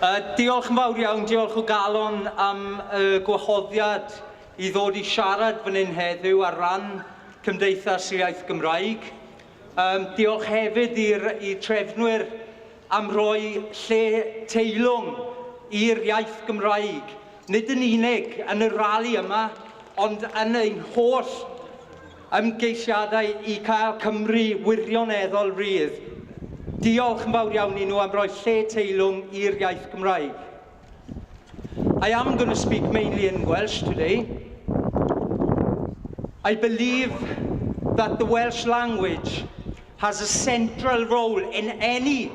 Diolch yn fawr iawn, diolch o galon am y gwahoddiad i ddod i siarad fan hyn heddiw ar ran Cymdeithas yr Iaith Gymraeg. Diolch hefyd i'r trefnwyr am roi lle teilwng i'r iaith Gymraeg, nid yn unig yn y rali yma, ond yn ein holl ymgeisiadau i cael Cymru wirioneddol rydd. Diolch yn fawr iawn i nhw am roi lle teilwng i'r iaith Gymraeg. I am going to speak mainly in Welsh today. I believe that the Welsh language has a central role in any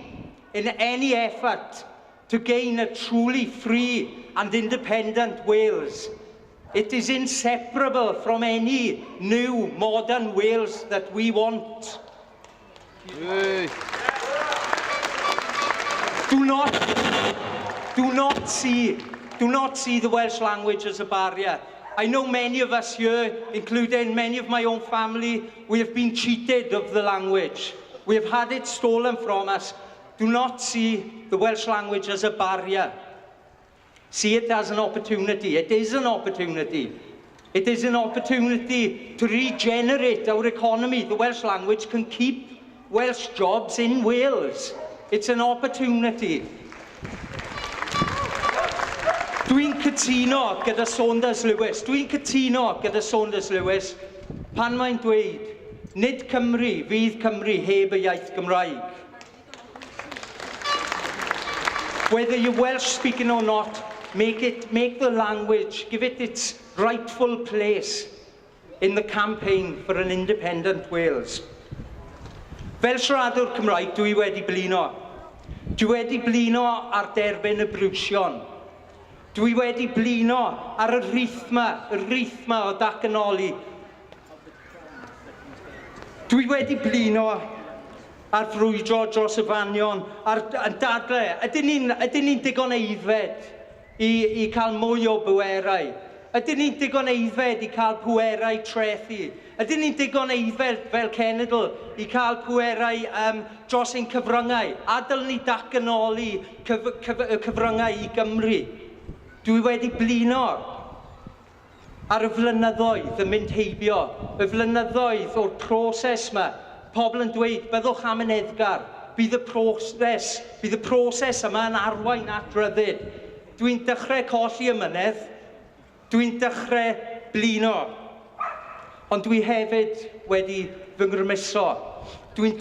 effort to gain a truly free and independent Wales. It is inseparable from any new modern Wales that we want. Hey. Do not see the Welsh language as a barrier. I know many of us here, including many of my own family, we have been cheated of the language. We have had it stolen from us. Do not see the Welsh language as a barrier. See it as an opportunity. It is an opportunity. It is an opportunity to regenerate our economy. The Welsh language can keep Welsh jobs in Wales. It's an opportunity. Dwi'n cytuno gyda Saunders Lewis. Dwi'n cytuno gyda Saunders Lewis pan mae'n dweud nid Cymru fydd Cymru heb y iaith Gymraeg. Whether you're Welsh speaking or not, make the language, give it its rightful place in the campaign for an independent Wales. Fel siaradwr Cymraeg, dwi wedi blino. Dwi wedi blino ar derbyn y briwsion. Dwi wedi blino ar y rhythma o datganoli. Dwi wedi blino ar frwydro dros y fanion, ar yn dadle. Ydyn ni digon aeddfed i cael mwy o bwerau? Ydyn ni'n digon aeddfed i cael pwerau trethu? Ydyn ni'n digon aeddfed fel cenedl i cael pwerau dros ein cyfryngau? A dylwn ni datganoli y cyfryngau i Gymru? Dwi wedi blino ar y flynyddoedd yn mynd heibio, y flynyddoedd o'r proses yma. Pobl yn dweud, "Byddwch amyneddgar, bydd y proses yma yn arwain at ryddid." Dwi'n dechrau colli amynedd, dwi'n dechrau blino. Ond dwi hefyd wedi fy ngrymuso. Dwi'n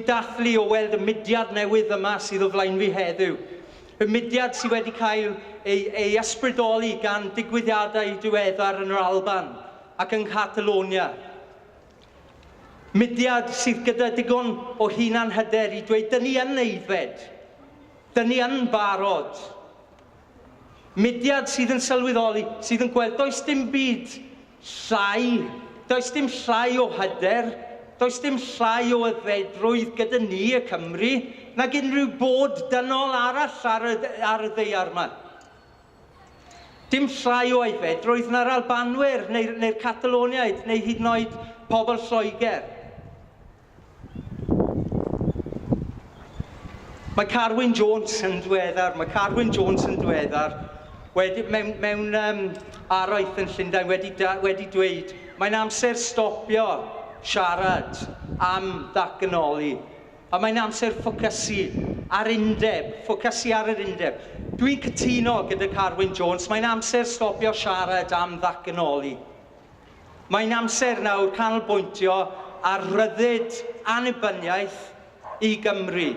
dathlu o weld y mudiad newydd yma sydd o flaen fi heddiw. Y mudiad sydd wedi cael ei ysbrydoli gan digwyddiadau diweddar yn yr Alban ac yng Nghatalonia. Mudiad sydd gyda digon o hunan hyder i dweud, "Dyn ni yn aeddfed, dyn ni yn barod." Mudiad sydd yn sylweddoli, sydd yn gweld, does dim llai o hyder, does dim llai o aeddfedrwydd gyda ni y Cymry, nag unrhyw bod dynol arall ar y ddaear yma. Dim llai o aeddfedrwydd na'r Albanwyr neu'r Cataloniaid neu hyd yn oed pobl Lloegr. Mae Carwyn Jones yn diweddar wedi, mewn araith yn Llundain wedi dweud, mae'n amser stopio siarad am ddatganoli. A mae'n amser ffocysu ar undeb, ffocysu ar yr undeb. Dwi'n cytuno gyda Carwyn Jones, mae'n amser stopio siarad am ddatganoli. Mae'n amser nawr canolbwyntio ar ryddid annibyniaeth i Gymru.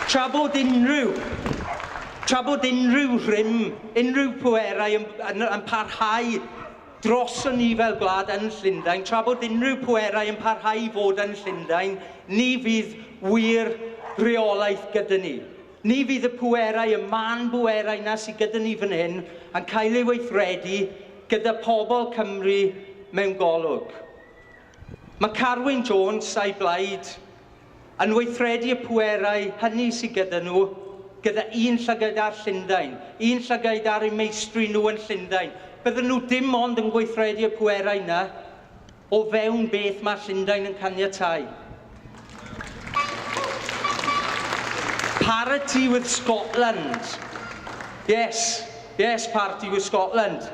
Tra bod unrhyw rym, unrhyw pwerau yn parhau dros y ni fel gwlad yn Llundain, tra bod unrhyw pwerau yn parhau i fod yn Llundain, ni fydd wir reolaeth gyda ni. Ni fydd y pwerau, y mân bwerau na sydd gyda ni fan hyn, yn cael ei weithredu gyda pobl Cymru mewn golwg. Mae Carwyn Jones a'i blaid yn weithredu y pwerau hynny sydd gyda nhw gyda un llygad ar Llundain, un llygad ar eu meistri nhw yn Llundain. Bydden nhw dim ond yn gweithredu y pwerau yna. O fewn beth mae Llundain yn caniatáu. Parity with Scotland. Yes, yes, parity with Scotland.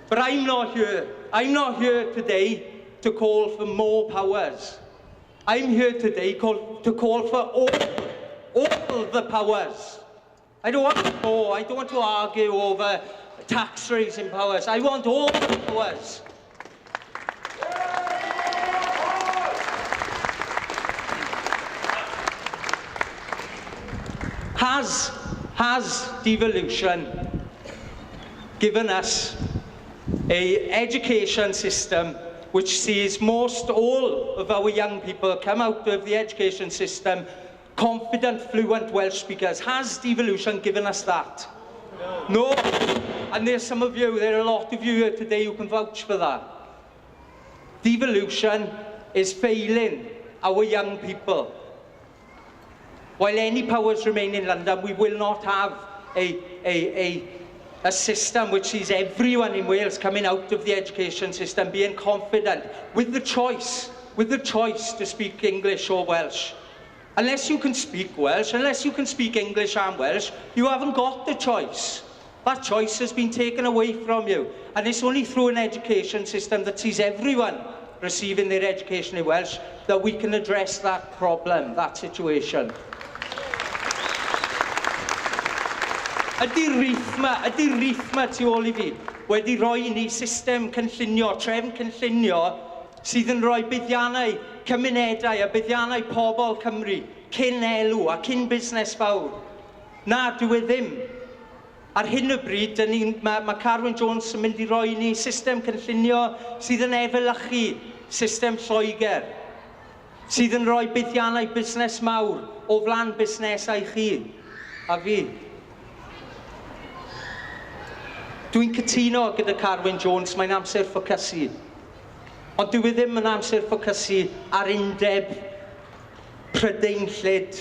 But I'm not here. I'm not here today to call for more powers. I'm here today to call for all the powers. I don't want more. I don't want to argue over tax raising powers. I want all the powers. Has devolution given us a education system which sees most all of our young people come out of the education system confident, fluent Welsh speakers? Has devolution given us that? No. No. And there's some of you, there are a lot of you here today who can vouch for that. Devolution is failing our young people. While any powers remain in London, we will not have a system which sees everyone in Wales coming out of the education system being confident with the choice to speak English or Welsh. Unless you can speak Welsh, unless you can speak English and Welsh, you haven't got the choice. That choice has been taken away from you. And it's only through an education system that sees everyone receiving their education in Welsh that we can address that problem, that situation. Ydy'r rith ma tu ôl i fi wedi rhoi ni system cynllunio, trefn cynllunio sydd yn rhoi buddiannau cymunedau a buddiannau pobl Cymru cyn elw a cyn busnes fawr? Na, dyw e ddim. Ar hyn o bryd, mae Carwyn Jones yn mynd i roi ni system cynllunio sydd yn efelychu system Lloegr, sydd yn rhoi buddiannau busnes mawr o flaen busnesau chi a fi. Dwi'n cytuno gyda Carwyn Jones, mae'n amser ffocysu. Ond dyw e ddim yn amser ffocysu ar undeb Prydainllyd.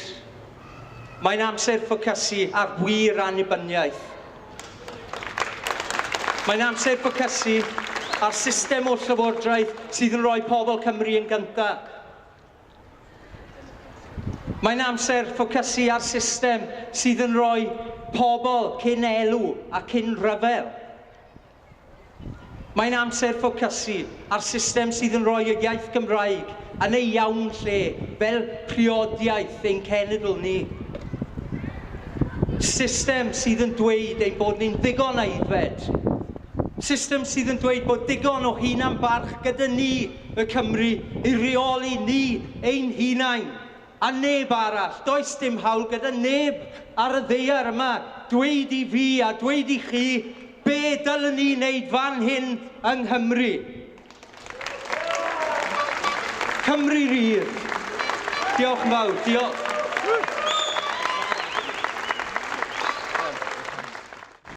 Mae'n amser ffocysu ar wir annibyniaeth. Mae'n amser ffocysu ar system o llywodraeth sydd yn rhoi pobl Cymru yn gyntaf. Mae'n amser ffocysu ar system sydd yn rhoi pobl cyn elw a cyn rhyfel. Mae'n amser ffocysu ar system sydd yn rhoi y iaith Gymraeg yn ei iawn lle fel priodiaeth ein cenedl ni. System sydd yn dweud ein bod ni'n ddigon aeddfed. System sydd yn dweud bod digon o hunan barch gyda ni, y Cymru, i reoli ni ein hunain a neb arall. Does dim hawl gyda neb ar y ddaear yma dweud i fi a dweud i chi be dylwn ni wneud fan hyn yng Nghymru. Cymru rydd. Diolch yn fawr. Diolch.